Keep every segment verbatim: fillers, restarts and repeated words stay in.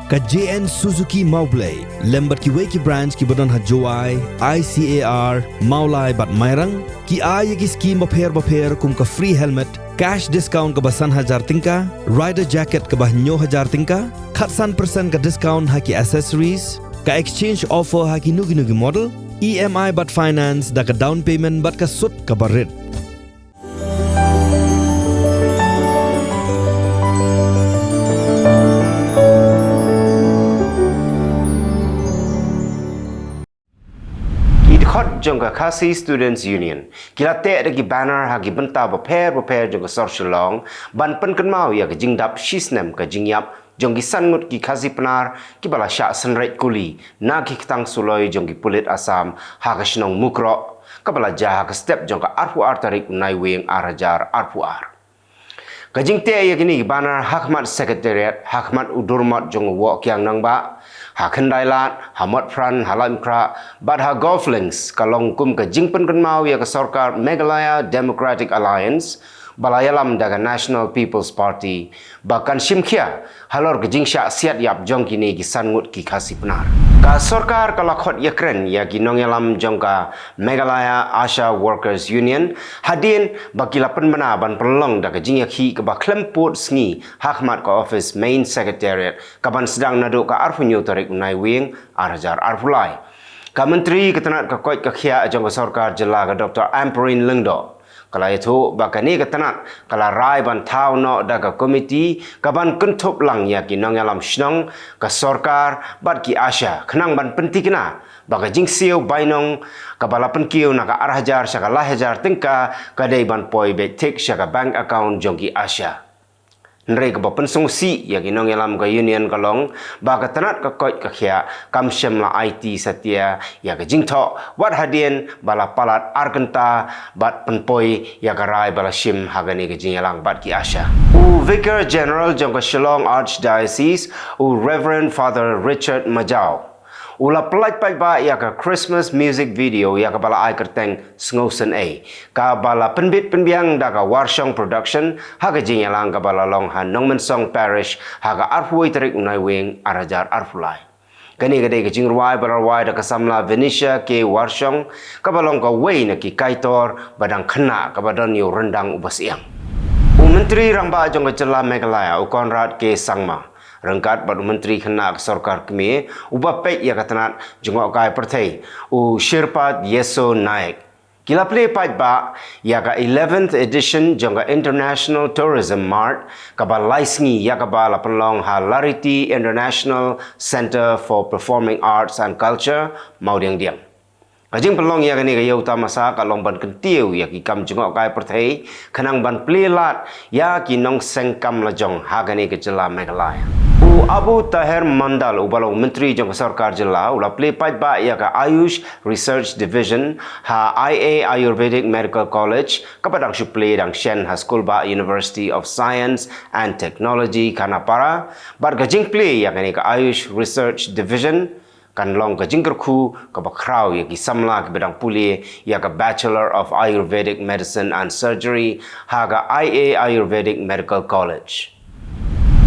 Ka J N Suzuki Mawblei lem bad kiwei ki branch kiba don ha Jowai, I C A R, Mawlai bad Mairang ki ai ïa ki skim bapher bapher kum ka free helmet, cash discount kaba san hajar tyngka, rider jacket kaba hynñiew hajar tyngka, khatsan percent ka discount ha ki accessories, ka exchange offer ha kino kino ki model, E M I bad finance da ka down payment bad ka sut kaba rit. Ki dkhot jong ka Khasi Students Union ki la teh da ki banner ha ki bynta bapher bapher jong ka sor Shillong ban pynkynmaw ïa ka jingdap shisnem ka jingïap jong ki san ngut ki Khasi Pnar kiba la shah synreit kuli na ki ktang suloi jong ki pulit Assam ha ka shnong Mukroh kaba la jia ha ka step jong ka arphew ar tarik u Naiwieng ar hajar arphew ar. Ka jingteh ïa kine ki banner ha khmat Secretariat, ha khmat u durmot jong u Woh Kiang Nangbah, ha Khyndailad, ha Motphran, ha Laitumkhrah bad ha Golf Links ka long kum ka jingpynkynmaw ïa ka sorkar Meghalaya Democratic Alliance ba la ïalam da ka National People's Party ba kan shim khia halor ka jingshah siat ïap jong kine ki san ngut ki Khasi Pnar. Ka sorkar ka la khot ïakren ïa ki nongïalam jong ka Meghalaya ASHA Workers Union hadien ba ki la pynbna ban pynlong da ka jingïakhih kaba khlem pud sngi ha khmat ka office Main Secretariat kaban sdang naduh ka arphew hynñiew tarik u Naiwieng ar hajar arphew lai. Ka Myntri ka tnat ka koit ka khiah jong ka sorkar jylla ka Doctor Ampareen Lyngdoh ka la ïathuh ba kane ka tnat ka la rai ban thaw noh da ka komiti kaban kynthup lang ïa ki nongïalam shnong, ka sorkar bad ki ASHA khnang ban pyntikna ba ka jingsiew bainong kaba la pynkiew na ka ar hajar sha ka lai hajar tyngka ka dei ban poi beit thik sha ka bank account jong ki ASHA. Hynrei kaba pynsngewsih ïa ki nongïalam ka union ka long ba ka tnat ka koit ka khiah kam shym la aiti satia ïa ka jingthoh wat hadien ba la palat ar kynta bad pynpoi ïa ka rai ba la shim ha kane ka jingïalang bad ki ASHA. U Vicar General jong ka Shillong Archdiocese, u Reverend Father Richard Majaw, u la pynlait paidbah ïa ka Christmas music video ïa kaba la ai kyrteng Sngewsynei, kaba la pynbit pynbiang da ka Warshong Production ha ka jingïalang kaba la long ha Nongmynsong Parish ha ka arphew wei tarik u Naiwieng ar hajar arphew lai. Kane ka dei ka jingrwai ba la rwai da ka samla Venetia K Warshong, kaba long kawei na ki kaitor ba dang khynnah kaba don ïa u ryndang uba syiang. U Myntri Rangbah jong ka jylla Meghalaya u Conrad K Sangma ryngkat bad u Myntri Khynnah ka Sorkar Kmie uba peit ïa ka tnat jngohkai pyrthei u Shirpad Yesso Naik ki la plie paidbah ïa ka eleventh edition jong ka International Tourism Mart kaba lai sngi ïa kaba la pynlong ha Lariti International Centre for Performing Arts and Culture, Mawdiangdiang. Ka jingpynlong ïa kane ka ïew tamasa ka long ban kyntiew ïa ki kam jngohkai pyrthei khnang ban plie lad ïa ki nongseng kam lajong ha kane ka jylla Meghalaya. U Abu Taher Mandal uba long u Myntri jong ka Sorkar Jylla u la plie paidbah ïa ka Ayush Research Division ha I A Ayurvedic Medical College kaba dang shu plie dang shen ha Skulbah University of Science and Technology Khanapara, bad ka jingplie ïa kane ka Ayush Research Division kan long ka jingkyrkhu kaba khraw ïa ki samla kiba dang pule ïa ka Bachelor of Ayurvedic Medicine and Surgery ha ka I A Ayurvedic Medical College.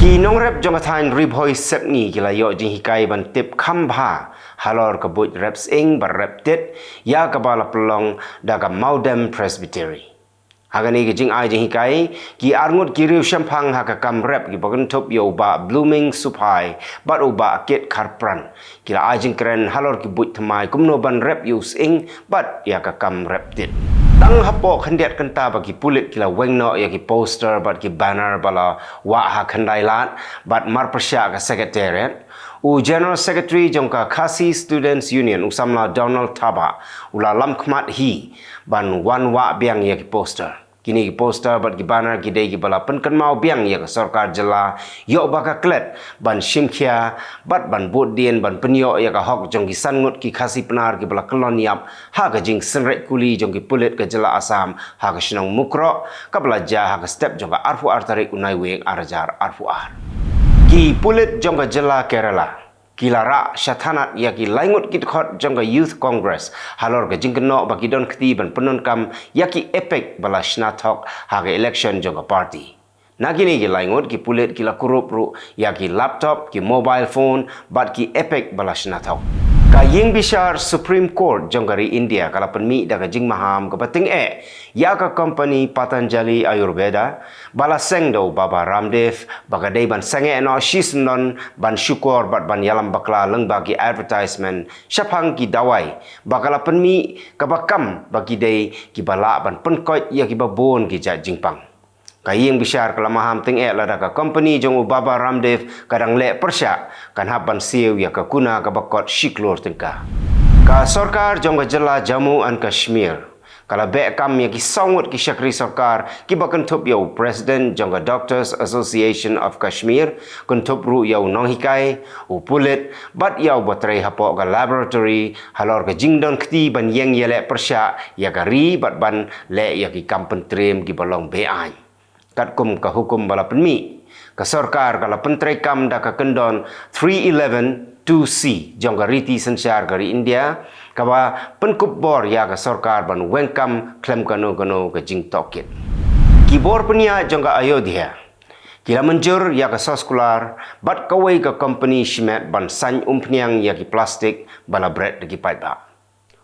Ki nongrep jong ka thaiñ Ri Bhoi Sepngi ki la ïoh jinghikai ban tip kham bha halor ka buit rep sying bad rep tit ïa kaba la pynlong da ka Mawdem Presbytery. Ha kane ka jingai jinghikai, ki arngut ki riewshemphang ha ka kam rep kiba kynthup ïa u Bah Blooming Suphai bad u Bah Kit Kharpran ki la ai jingkren halor ki buit thymmai kumno ban rep ïa u sying bad ïa ka kam rep tit. Tang hapoh khyndiat kynta ba ki pulit ki la weng noh ïa ki poster bad ki banner ba la wah ha Khyndailad bad marpyrshah ka Secretariat, u General Secretary jong ka Khasi Students Union u samla Donald Thabah u la lam khmat hi ban wan wah biang ïa ki poster. Kine ki poster bad ki banner ki dei kiba la pynkynmaw biang ïa ka sorkar jylla ïoh ba ka klet ban shimkhia bad ban bud dien ban pynïoh ïa ka hok jong ki san ngut ki Khasi Pnar kiba la kyllon ïap ha ka jingsynreit kuli jong ki pulit ka jylla Assam ha ka shnong Mukroh kaba la jia ha ka step jong ka arphew ar tarik u Naiwieng ar hajar arphew ar. Ki pulit jong ka jylla Kerala ki la rah sha thanat ïa ki lai ngut ki dkhot jong ka Youth Congress halor ka jingkynnoh ba ki don kti ban pyndonkam ïa ki epic ba la shna thok ha ka election jong ka party. Na kine ki laingut ki pulit ki la kurup ruh ïa ki laptop, ki mobile phone bad ki epic ba la shna thok. Ka ïing bishar Supreme Court jong ka ri India ka la pynmih da ka jingmaham kaba tyngeh ïa ka company Patanjali Ayurveda ba la seng da u Baba Ramdev ba ka dei ban sangeh noh shisyndon ban shukor bad ban ïalam bakla lyngba ki advertisement shaphang ki dawai ba ka la pynmih kaba kam ba ki dei kiba lah ban pynkoit ïa kiba bun ki jait jingpang. Ka ïing bishar ka la maham tyngeh lada ka company jong u Baba Ramdev ka dang leh pyrshah kan hap ban siew ïa ka kuna kaba kot shi klur tyngka. Ka sorkar jong ka jylla Jammu and Kashmir ka la beh kam ïa ki saw ngut ki shakri sorkar kiba kynthup ïa u president jong ka Doctors Association of Kashmir, kynthup ruh ïa u nonghikai, u pulit bad ïa uba trei hapoh ka laboratory halor ka jingdon kti ban ïeng ïaleh pyrshah ïa ka ri bad ban leh ïa ki kam pyntriem kiba long beaiñ. Katkum ka hukum ba la pynmih, ka sorkar ka la pyntreikam da ka kyndon three eleven two C jong ka riti synshar ka ri India, kaba pynkup bor ïa ka sorkar ban weng kam khlem kano kano ka jingtohkit. Ki bor pynïaid jong ka Ayodhya ki la mynjur ïa ka soskular bad kawei ka company shimet ban saiñ umphniang ïa ki plastik ba la bret da ki paidbah.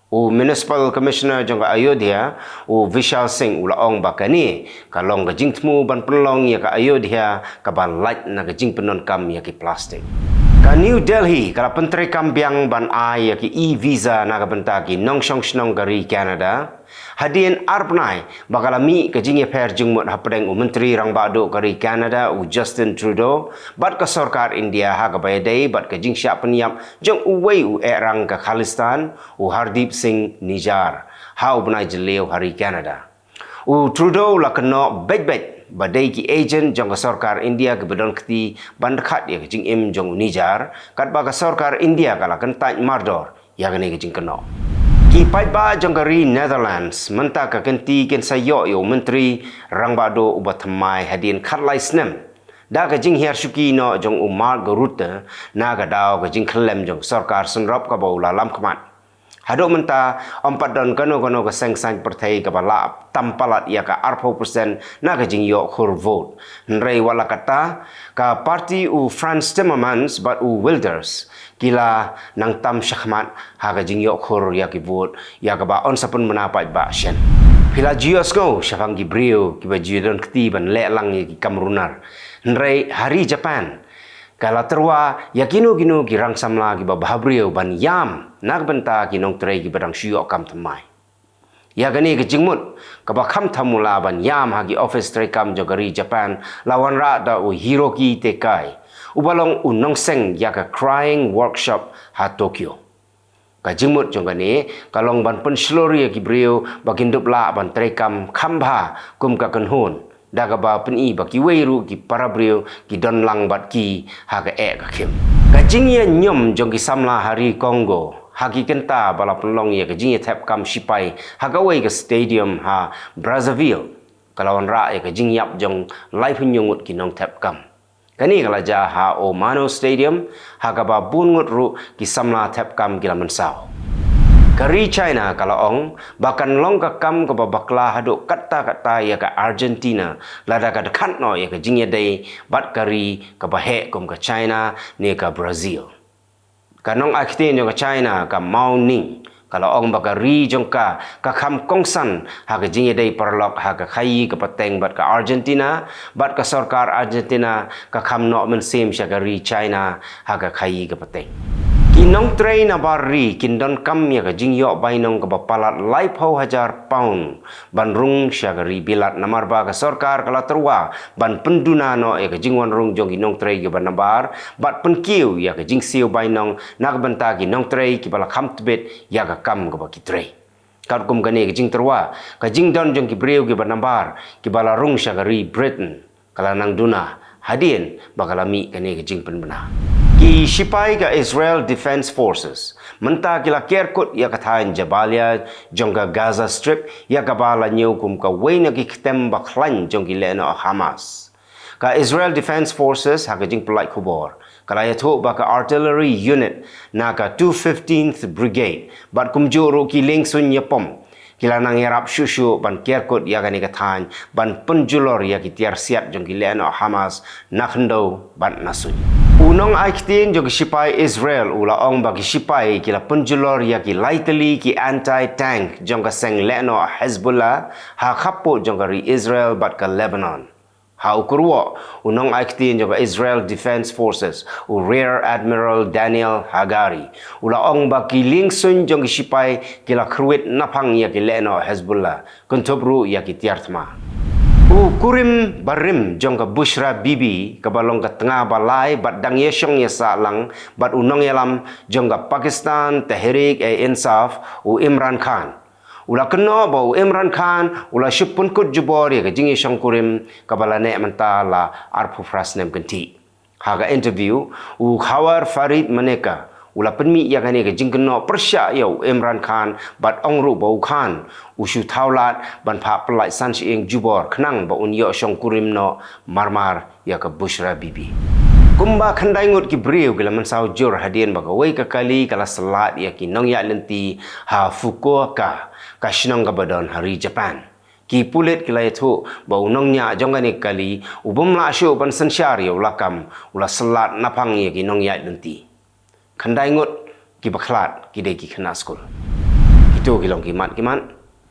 U Municipal Commissioner jong ka Ayodhya, u Vishal Singh, u la ong ba kane ka long ka jingthmu ban pynlong ïa ka Ayodhya kaba lait na ka jingpyndonkam ïa ki plastik. Ka New Delhi ka la pyntreikam biang ban ai ïa ki e-visa na ka bynta ki nongshong shnong ka ri Canada hadien ar bnai ba ka la mih ka jingïapher jingmut hapdeng u Myntri Rangbah Duh ka ri Canada, u Justin Trudeau, bad ka sorkar India ha kaba ïadei bad ka jingshah pynïap jong uwei u ehrang ka Khalistan, u Hardeep Singh Nijjar, ha u bnai Jylliew ha ri Canada. U Trudeau u la kynnoh beit beit ba dei ki agent jong ka sorkar India kiba don kti ban dkhat ïa ka jingim jong u Nijjar, katba ka sorkar India ka la kyntait mardor ïa kane ka jingkynnoh. Ki paidbah jong ka ri Netherlands mynta ka kynti kin sa ïoh ïa u Myntri Rangbah Duh uba thymmai hadien khatlai snem da ka jinghiar shuki noh jong u Mark Rutte na ka daw ka jingkhyllem jong ka sorkar synrop kaba u la lam khmat. Haduh mynta ym pat don kano kano ka seng saiñ pyrthei kaba la tam palat ïa ka arphew percent na ka jingïoh khur vote. Hynrei wat la katta, ka parti u Frans Timmermans bad u Wilders ki la nang tam shakhmat ha ka jingïoh khur ïa ki vote ïa kaba yn sa pynbna paidbah shen. Phi la ju ïohsngew shaphang ki briew kiba ju don kti ban leh lang ïa ki kam runar. Hynrei ha ri Japan ka la tyrwa ïa kino kino ki rang samla kiba bhabriew ban ïam na ka bynta ki nongtrei kiba dang shu ïoh kam thymmai. Ïa kane ka jingmut kaba kham thamula ban ïam ha ki office treikam jong ka ri Japan la wanrah da u Hiroki Tekai, uba long u nongseng ïa ka Crying Workshop ha Tokyo. Ka jingmut jong kane ka long ban pynshlur ïa ki briew ba kin dup lah ban treikam kham bha kum ka kynhun, da kaba pyni ba kiwei ruh ki para briew ki don lang bad ki ha ka eh ka khim. Ka jingïañiom jong ki samla ha ri Congo ha ki kynta ba la pynlong ïa ka jingïathep kam shipai ha kawei ka stadium ha Brazzaville ka la wanrah ïa ka jingïap jong laiphew ngut ki nongthep kam. Kane ka la jia ha Omano Stadium ha kaba bun ngut ruh ki samla thep kam ki la mynsaw. Ka ri China ka la ong ba kan long ka kam kaba bakla haduh katta katta ïa ka Argentina lada ka dkhat noh ïa ka jingïadei bad ka ri kaba heh kum ka China ne ka Brazil. Ka nongai ktien jong ka China, ka Mao Ning, ka la ong ba ka ri jong ka ka kham kongsan ha ka jingïadei paralok ha ka khaïi ka pateng bad ka Argentina, bad ka sorkar Argentina ka kham noh mynsiem sha ka ri China ha ka khaïi ka pateng. Ki nongtrei na bar ri kin donkam ïa ka jingïoh bainong kaba palat laiphew hajar pound ban rung sha ka ri Bilat namar ba ka sorkar ka la tyrwa ban pynduna noh ïa ka jingwan rung jong ki nongtrei kiba nabar bad pynkiew ïa ka jingsiew bainong na ka bynta ki nongtrei kiba la kham tbit ïa ka kam kaba ki trei. Katkum kane ka jingtyrwa, ka jingdon jong ki briew kiba nabar kiba la rung sha ka ri Britain ka la nang duna hadien ba ka la mih kane ka jingpynbna. Ki shipai ka Israel Defense Forces mynta ki la ker kut ïa ka thaiñ Jabalia jong ka Gaza Strip, ïa kaba la ñiew kum kawei na ki ktem ba khlaiñ jong ki lehnoh Hamas. Ka Israel Defense Forces ha ka jingpynlait khubor ka la ïathuh ba ka artillery unit na ka two fifteenth Brigade bad kumjuh ruh ki liengsuiñ ïapom ki la nang ïarap shuh shuh ban ker kut ïa kane ka thaiñ ban pynjulor ïa ki tiar siat jong ki lehnoh Hamas na khyndew bad na suiñ. U nongai ktien jong ki shipai Israel u la ong ba ki shipai ki la pynjulor ïa ki lai tylli ki anti-tank jong ka seng lehnoh Hezbollah ha khappud jong ka ri Israel bad ka Lebanon. Ha u kyrwoh, u nongai ktien jong ka Israel Defense Forces, u Rear Admiral Daniel Hagari, u la ong ba ki liengsuiñ jong ki shipai ki la kyrwit naphang ïa ki lehnoh Hezbollah, kynthup ruh ïa ki tiar thma. U kurim barim jong ka Bushra Bibi, kaba long ka tnga ba lai bad dang ïashong ïasah lang bad u nongïalam jong ka Pakistan Tehreek-e-Insaf, u Imran Khan, u la kynnoh ba u Imran Khan u la shu pynkut jubor ïa ka jingïashong kurim kaba la neh mynta la arphew phra snem kynthih. Ha ka interview, u Khawar Farid Maneka u la pynmih ïa kane ka jingkynnoh pyrshah ïa u Imran Khan bad ong ruh ba u Khan u shu thaw lad ban phah pyllait san shyieng jubor khnang ba un ïoh shong kurim noh marmar ïa ka Bushra Bibi. Kumba khyndai ngut ki briew ki la mynsaw jur hadien ba kawei ka kali ka la syllat ïa ki nongïaid lynti ha Fukuoka, ka shnong kaba don ha ri Japan. Ki pulit ki la ïathuh ba u nongñiah jong kane ka kali u bym lah shuh ban synshar ïa u lakam, u la syllat naphang ïa ki nongïaid lynti. Khyndai ngut kiba khlad ki dei ki khynnah skul. Kito ki long ki mat ki mat.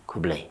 Khublei.